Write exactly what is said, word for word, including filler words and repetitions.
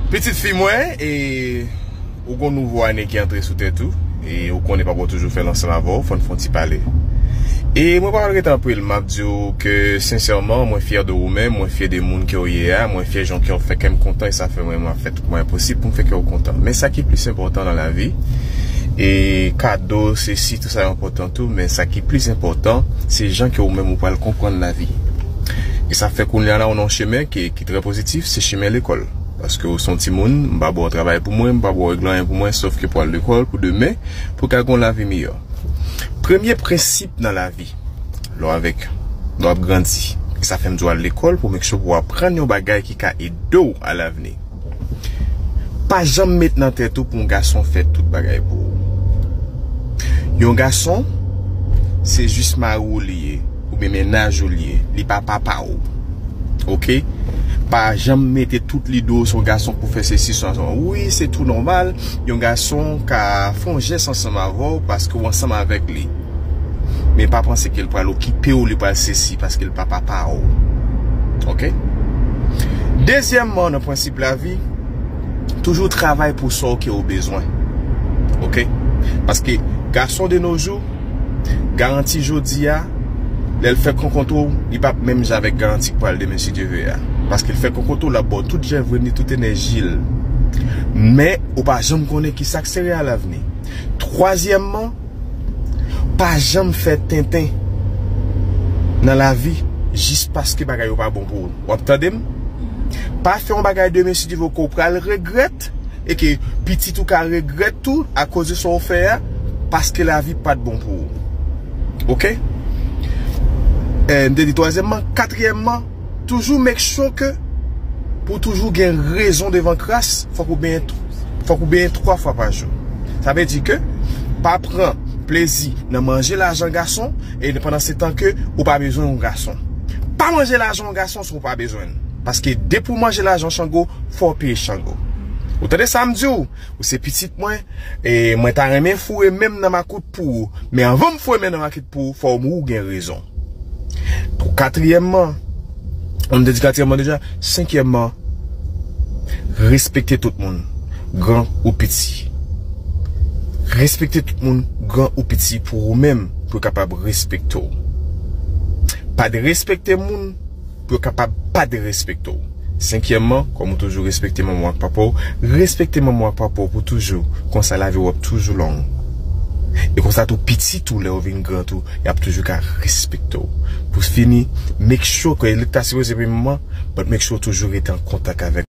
Pitit fi mwen, e ou gon nouvo ane ki antre sou tèt ou, e ou konnen papa w toujou fè l ansanm avè w, fò n fè yon ti pale. E mwen pa pral rete anpil, m ap di w ke sensèman, mwen fyè de ou menm, mwen fyè de moun ke w ye a, mwen fyè jan ke w fè kè m kontan, e sa fè mwen, m ap fè tout mwayen posib pou m fè kè w kontan. Men sa ki plis enpòtan nan lavi, e kado, sesi, tout sa yo enpòtan tou, men sa ki plis enpòtan, se jan ke ou menm ou pral konprann lavi. E sa fè kounye a la, ou nan yon chemen ki, ki trè pozitif, se chemen lekòl. Paske ou se yon timoun, m pa ba w travay pou mwen, m pa ba w regle anyen pou mwen, sòf ke pou al lekòl, pou demen, pou ka gen yon lavi miyò. Premye prensip nan lavi, lè w avèk, lè w ap grandi, e sa fè m di w al lekòl pou make sure pou w aprann yon bagay ki ka ede w alavni. Pa janm met nan tèt ou pou yon gason fè tout bagay pou ou. Yon gason, se jis mari w li ye, oubyen mennaj ou li ye, li pa papa w. Oke? Pa janm mete tout lide w sou yon gason pou fè sesi, sou yon gason. Wi, se tou nòmal, yon gason ka fè yon jès ansanm avè w paske w ansanm avèk li. Men pa panse ke l pral okipe w, li pral sesi paske l pa papa w. Oke? Dezyèmman, nan prensip lavi, toujou travay pou sa w ke w bezwen. Oke? Paske gason de nos jours, garanti jodi a, lè l fèk rankontre w, li p ap menm jan avèk garanti k pral demen si Dye ve a. Paske l fèk rankontre w, l ap ba w tout jan vre ni tout enèji l. Men, ou pa janm konnen ki sa k sere alavni. Twazyèmman, pa janm fè tenten nan lavi jis paske bagay yo pa bon pou ou. W ap tande m? Pa fè yon bagay demen si Dye ve ke w pral regrèt e ke pitit ou ka regrèt tou akoz de sa w fè a, paske lavi pa t bon pou ou. Oke? Eh, m te di twazyèmman, katriyèmman, toujou make sure ke pou toujou gen rezon devan kras, fòk ou benyen, fòk ou benyen twa fwa pa jou. Sa vle di ke pa pran plezi nan manje lajan gason e pandan se tan ke ou pa bezwen yon gason. Pa manje lajan yon gason si w pa bezwen l. Paske depi w manje lajan chango, fò w peye chango. Ou tande sa m di w? Ou se pitit mwen, e mwen ta renmen foure men m nan makout pou ou. Men anvan m foure men nan makout pou ou, fò w gen rezon. Pou katriyèmman, m te di katriyèmman deja, senkyèmman, respekte tout moun, gran ou piti. Respekte tout moun, gran ou piti, pou ou menm, pou yo kapab respekte w. Pa derespekte moun, pou yo kapab pa derespekte w. Senkyèmman, kòm ou toujou respekte manman w ak papa w, respekte manman w ak papa w pou toujou. Konsa lavi w ap toujou long. E konsa tou pitit ou, lè yo vin gran tou, y ap toujou ka respekte w. Pou fini, make sure ke li ta sipoze premye manman, but make sure w toujou rete an kontak avè